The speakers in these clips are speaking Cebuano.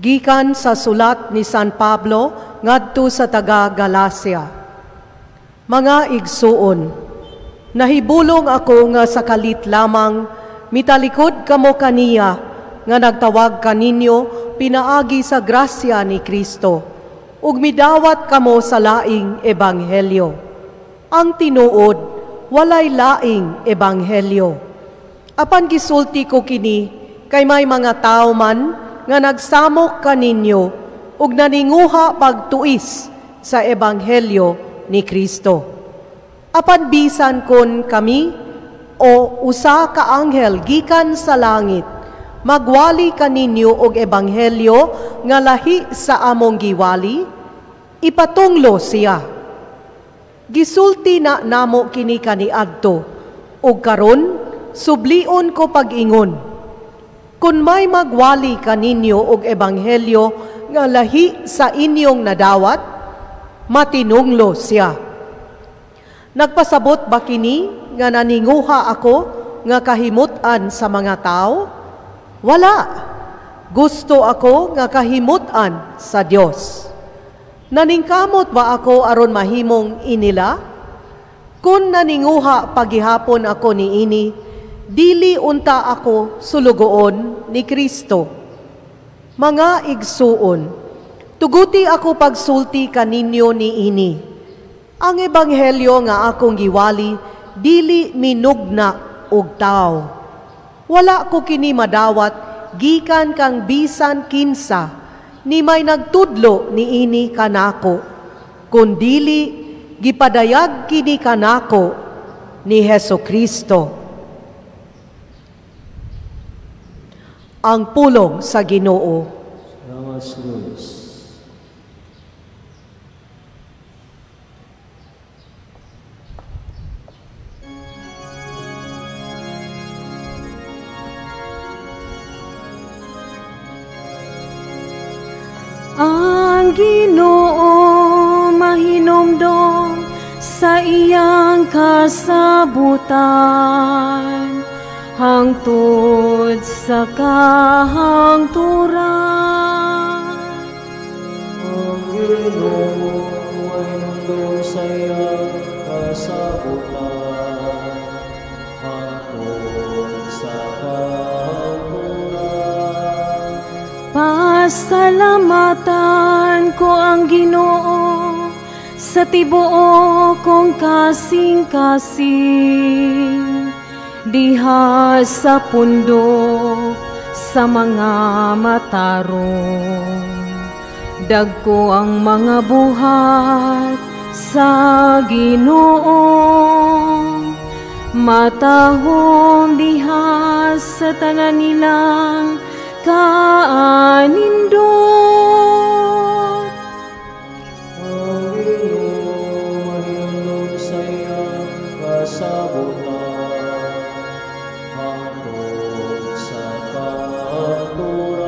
Gikan sa sulat ni San Pablo ngadto sa taga Galacia. Mga igsuon, nahibulong ako nga sa kalit lamang mitalikod kamo kaniya nga nagtawag kaninyo pinaagi sa grasya ni Kristo, ug midawat kamo sa laing ebanghelyo. Ang tinuod, walay laing ebanghelyo. Apan gisulti ko kini kay may mga tawo man nga nagsamok kaninyo ug naninguha pagtuis sa ebanghelyo ni Kristo. Apan bisan kon kami o usa ka anghel gikan sa langit magwali kaninyo og ebanghelyo nga lahi sa among giwali, ipatunglo siya. Gisulti na namo kini kaniadto, ug karon sublion ko pag-ingon. Kun may magwali kaninyo og ebanghelyo nga lahi sa inyong nadawat, matinunglo siya. Nagpasabot ba kini nga naninguha ako nga kahimut-an sa mga tao? Wala. Gusto ako nga kahimut-an sa Dios. Naningkamot ba ako aron mahimong inila? Kun naninguha pagihapon ako niini, dili unta ako sulugoon ni Kristo. Mga igsuon, tuguti ako pagsulti kaninyo niini. Ang ebanghelyo nga akong giwali, dili minugna og tawo. Wala ko kini madawat gikan kang bisan kinsa ni may nagtudlo niini kanako, kundili gipadayag kini kanako ni Hesus Kristo. Ang pulong sa Ginoo. Salamat sa Diyos. Ang Ginoo mahinomdom sa iyang kasabutan, hangtod sa kahangturan. Ang Ginoo mahinomdom sa iyang kasabutan, hangtod sa kahangturan. Pasalamatan ko ang Ginoo sa tibuok kong kasing-kasing, diha sa pundok sa mga matarong. Dagko ang mga buhat sa Ginoo, matahom diha sa tanan nilang kaanindot. Ang Ginoo mahinomdom sa iyang kasabutan, hangtod sa kahangturan.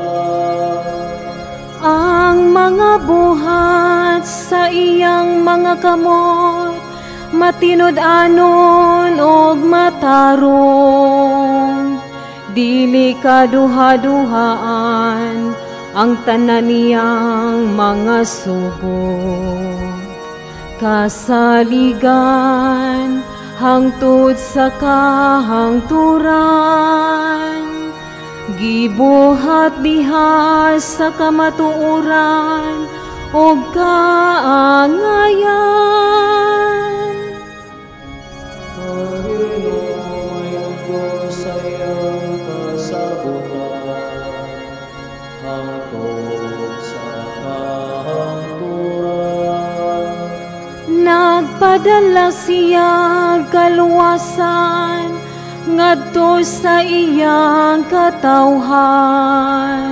Ang mga buhat sa iyang mga kamot, matinud-anon og matarong. Dili kaduha-duhaan ang tanan niyang mga sugo. Kasaligan hangtod sa kahangturan, gibuhat diha sa kamatuoran og kaangayan. Ang Ginoo mahinomdom sa iyang kasabutan, hangtod sa kahangturan. Nagpadala siya kaluwasan ngadto sa iyang katawhan.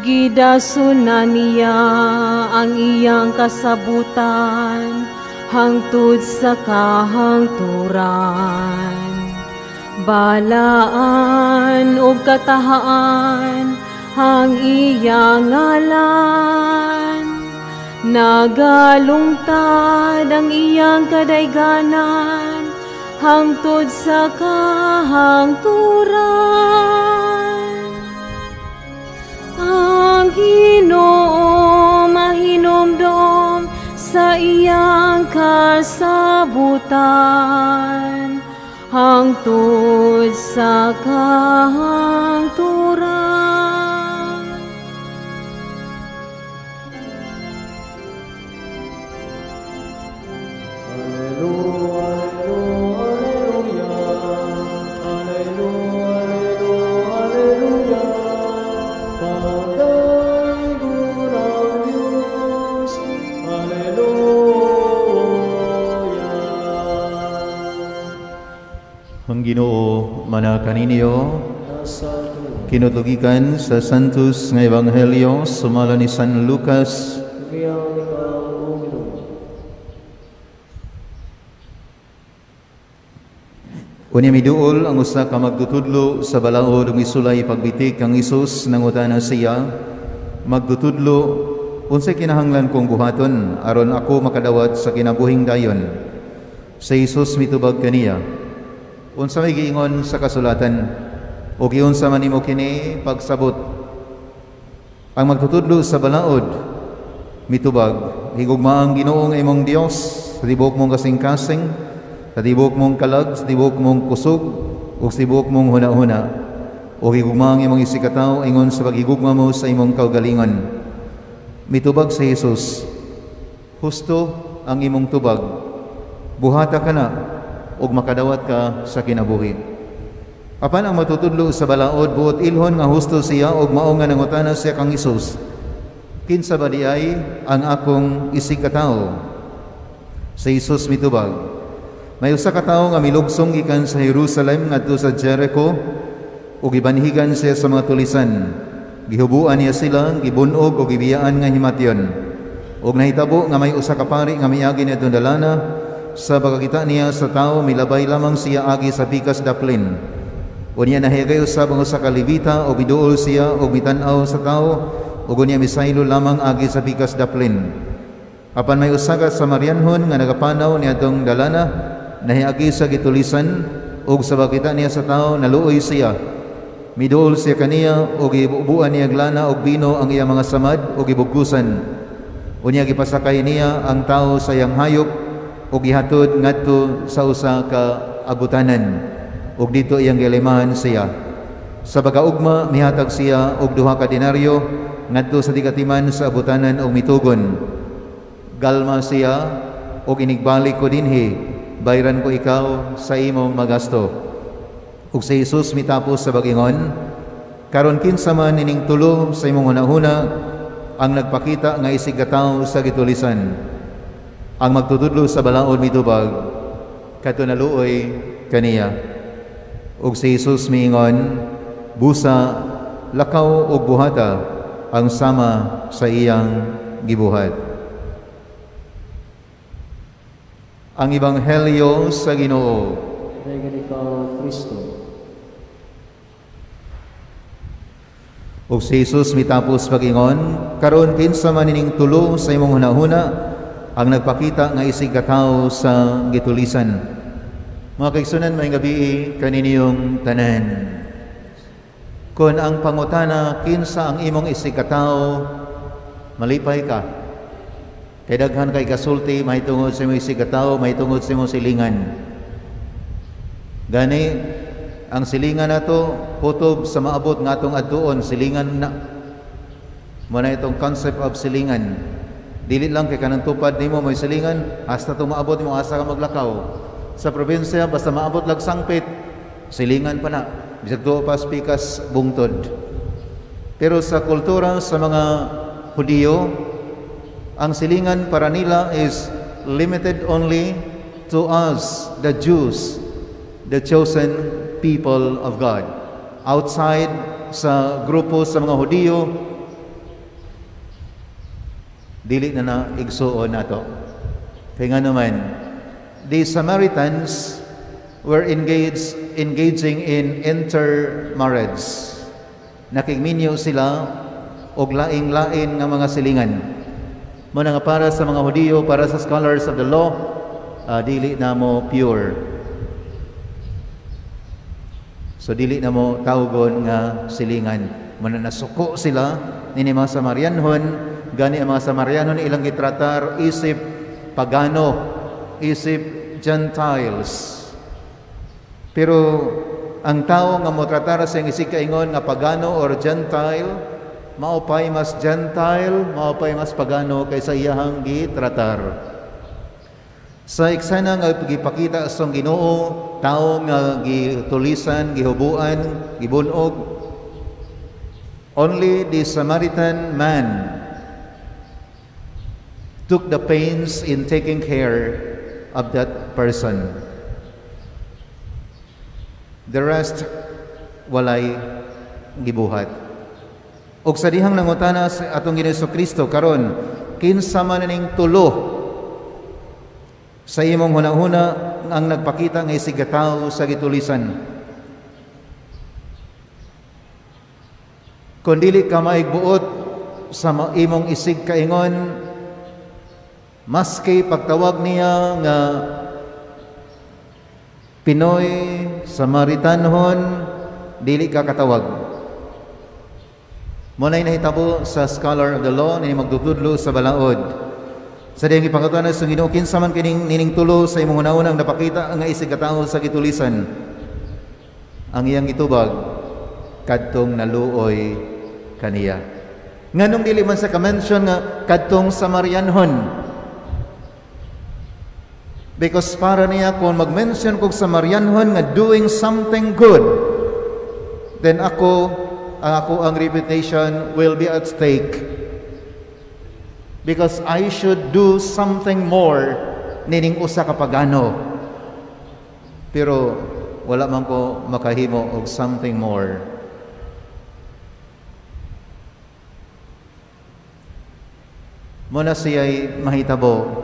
Gidason na niya ang iyang kasabutan hangtod sa kahangturan. Balaan ug katahaan ang iyang ngalan, nagalungtad ang iyang kadayganan hangtod sa kahangturan. Ang Ginoo mahinumdom sa iyang kasabutan hangtod sa kahangturan. Ang Ginoo manakaninyo, kinutlogikan sa Santos nga Ebanghelyo sumala ni San Lucas. Unya miduol ang usa ka magtutudlo sa balaod ug misulay pagbitik kang Hesus. Nangutana siya, "Magtutudlo, unsay kinahanglan kong buhaton aron ako makadawat sa kinabuhing dayon?" Sa Hesus mitubag kaniya, "Unsa may giingon sa kasulatan o giunsa man nimo kini pagsabot?" Ang magtutudlo sa balaod mitubag, "Higugma ang Ginoo nga imong Dios sa tibuok mong kasing-kasing, sa tibuok mong kalag, sa tibuok mong kusog, ug sa tibuok mong hunahuna, ug higugma ang imong isigkatawo ingon sa paghigugma mo sa imong kaugalingon." Mitubag si Jesus, "Husto ang imong tubag, buhata ka na ug makadawat ka sa kinabuhi." Apan ang matutudlo sa balaod buot ilhon nga husto siya ug mao nga nangutana siya kang Hesus, "Kinsa ba diay ang akong isigkatawo?" Si Hesus mitubag, "May usa ka tawo nga milugsong gikan sa Jerusalem ngadto sa Jericho ug gibanhigan siya sa mga tulisan. Gihubuan niya sila, gibunog ug gibiyaan nga himatyon. Ug nahitabo nga may usa ka pari nga miagi niadtong dalana. Sa pagkakita niya sa tao, milabay lamang siya agi sa pikas daplin. Unya nahigay usab ang usa ka Levita ug miduol siya ug mitan-aw sa tao ug unya misaylo lamang agi sa pikas daplin. Apan may usa ka Samarianhon nga nagapanaw niadtong dalana, nahiagi sa gitulisan ug sa pagkita niya sa tao, naluoy siya. Miduol siya kaniya ug gibubuan niya glana ug bino ang iyang mga samad ug gibugkusan. Unya gipasakay niya ang tao sa iyang hayop ug gihatod ngadto sa usa ka abutanan ug dito iyang gilimahan siya. Sa pagkaugma mihatag siya og 2 ka denaryo ngadto sa tigatiman sa abutanan ug mitugon, "Galma siya ug inigbalik ko dinhi, bayran ko ikaw sa imong magasto." Ug si Jesus mitapos sa bagingon, "Karon kinsa man ining tulo sa imong hunahuna ang nagpakita nga isig katawo sa gitulisan?" Ang magtutudlo sa balaod mitubag, "Kadto naluoy kaniya." Ug si Jesus miingon, "Busa, lakaw og buhata ang sama sa iyang gibuhat." Ang Ebanghelyo sa Ginoo. Daghang ikaw, Kristo. Ug si Jesus mitapos pagingon, "Karon kinsa man ining tulo sa imong hunahuna ang nagpakita nga isig katawo sa gitulisan?" Mga kaigsunan, maayong gabii kaninyong tanan. Kon ang pangutana kinsa ang imong isig katawo, malipay ka. Kay daghan kay kasulti mahitungod sa imong isig katawo, mahitungod sa imong silingan. Gani ang silingan nato kutob sa maabot nga atong adtuon, silingan na. Mo na itong concept of silingan. Dili lang kay kanang tupad nimo may silingan, hasta tumaabot nimo asa ka maglakaw. Sa probinsya basta maabot lag sangpit, silingan pa na, bisag duo pa pikas bungtod. Pero sa kultura sa mga Hudiyo, ang silingan para nila is limited only to us, the Jews, the chosen people of God. Outside sa grupo sa mga Hudiyo, dili na na igsuon nato. Kaya nga naman, the Samaritans were engaging in intermarriage. Nakigminyo sila og laing-lain nga mga silingan. Muna nga para sa mga Hudiyo, para sa scholars of the law, dili na mo pure. So dili na mo tawgon nga silingan. Muna nasuko sila nini mga Samarianhon, gani ang mga Samarianhon ilang gitratar isip pagano, isip Gentiles. Pero ang tao nga motratar sa iyang isig kaingon nga pagano or Gentile, mao pay mas Gentile, mao pay mas pagano kaysa iyahang gitratar. Sa eksena nga gipakita sa Ginoo, tao nga gitulisan, gihubuan, gibunog, only the Samaritan man took the pains in taking care of that person. The rest walay gibuhat. Og sa dihang nangutana sa atong Ginoo Kristo karon, kinsa man ning tulo sa imong hunahuna ang nagpakita nga isig katawo sa gitulisan? Kung dili ka maigbuot sa imong isig kaingon, maski pagtawag niya nga Pinoy, Samaritanhon, dili ka katawag. Muna'y nahitabo sa scholar of the law ni magtutudlo sa balaod. Sa diyang ipangutana sa Ginoo, kinsa man kining nining tulo sa imong hunahuna ang napakita nga isig katawo sa gitulisan? Ang iyang gitubag, kadtong naluoy kaniya. Nganong dili man sa ka-mention nga kadtong Samarianhon? Because para niya kung mag-mention kog Samarianhon nga doing something good, then ako ang reputation will be at stake. Because I should do something more nining usa ka pagano. Pero wala man ko makahimo og something more. Muna siya'y mahitabo.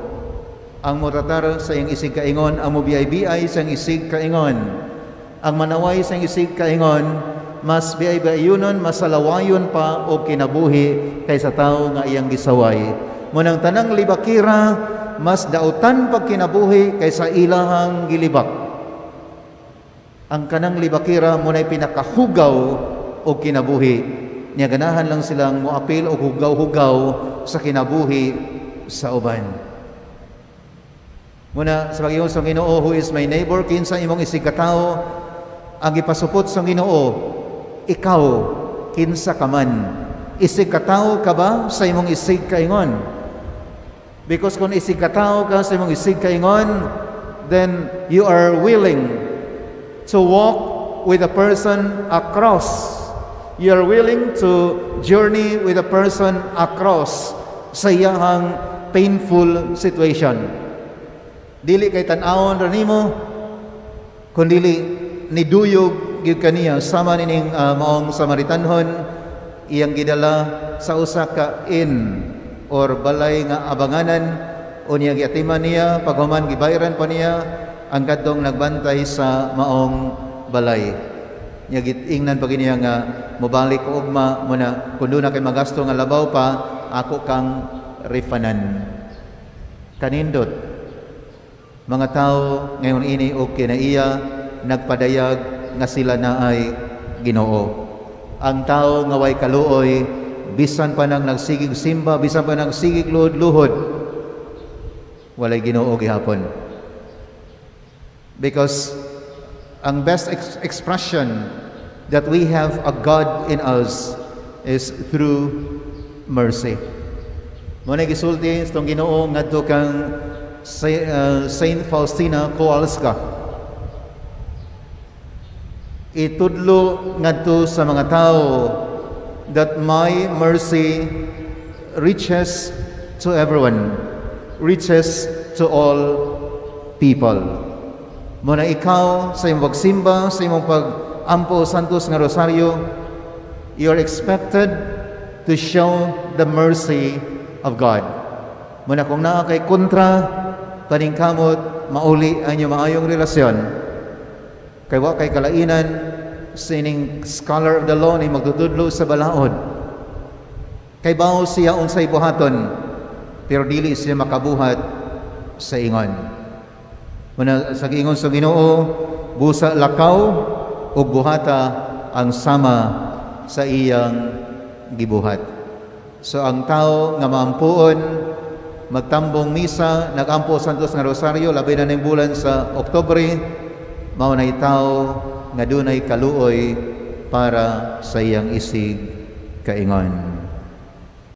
Ang motratar sa iyang isig kaingon, ang mobiyay-biyay sa iyang isig kaingon, ang manaway sa iyang isig kaingon, mas biyay-biyayunon, mas salawayon pa o kinabuhi kaysa tao nga iyang gisaway. Munang tanang libakira, mas dautan pag kinabuhi kaysa ilahang gilibak. Ang kanang libakira muna'y pinakahugaw o kinabuhi. Niya ganahan lang silang moapil o hugaw-hugaw sa kinabuhi sa uban. Muna sa pag-ingon sa Ginoo, who is my neighbor, kinsa imong isig katawo, ang gipasupot sa Ginoo, ikaw kinsa ka man. Isig katawo ka ba sa imong isig kaingon? Because kung isig katawo ka sa imong isig kaingon, then you are willing to walk with a person across. You are willing to journey with a person across sa iyahang painful situation. Dili kay tan-awon ra nimo, kun dili niduyog gyud kaniya sama nining maong Samaritanhon, iyang gidala sa usa ka inn or balay nga abanganan, unya giatiman niya, paghuman gibayran pa niya ang kadtong nagbantay sa maong balay. Nya gitingnan pa niya nga mobalik ko ugma muna, kun duna kay magasto nga labaw pa, ako kang refanan. Kanindot mga tao ngayon ini og kinaiya nagpadayag nga sila na ay Ginoo. Ang tao nga way kaluoy, bisan pa nang nagsigig simba, bisan pa nang sigig luhod-luhod, walay Ginoo gihapon. Because ang best expression that we have a God in us is through mercy. Mo na gisulti sa Ginoo ngadto kang Saint Faustina Kowalska. Itudlo ngadto sa mga tao that my mercy reaches to everyone, reaches to all people. Muna ikaw sa imong pagsimba, sa imong pag-ampo Santos nga Rosaryo, you are expected to show the mercy of God. Muna kung naa kay kontra, paningkamot, mauli ang inyong maayong relasyon. Kay wa kay kalainan sining scholar of the law ni magtutudlo sa balaod. Kay bawo siya unsay buhaton, pero dili siya makabuhat sa ingon. Muna sa giingon sa Ginoo, busa lakaw ug buhata ang sama sa iyang gibuhat. So ang tao nga maampuon, magtambong misa, nagampo Santos nga Rosaryo, labi na ning bulan sa Oktubre, mao nay tao nga dunay kaluoy para sa iyang isig kaingon.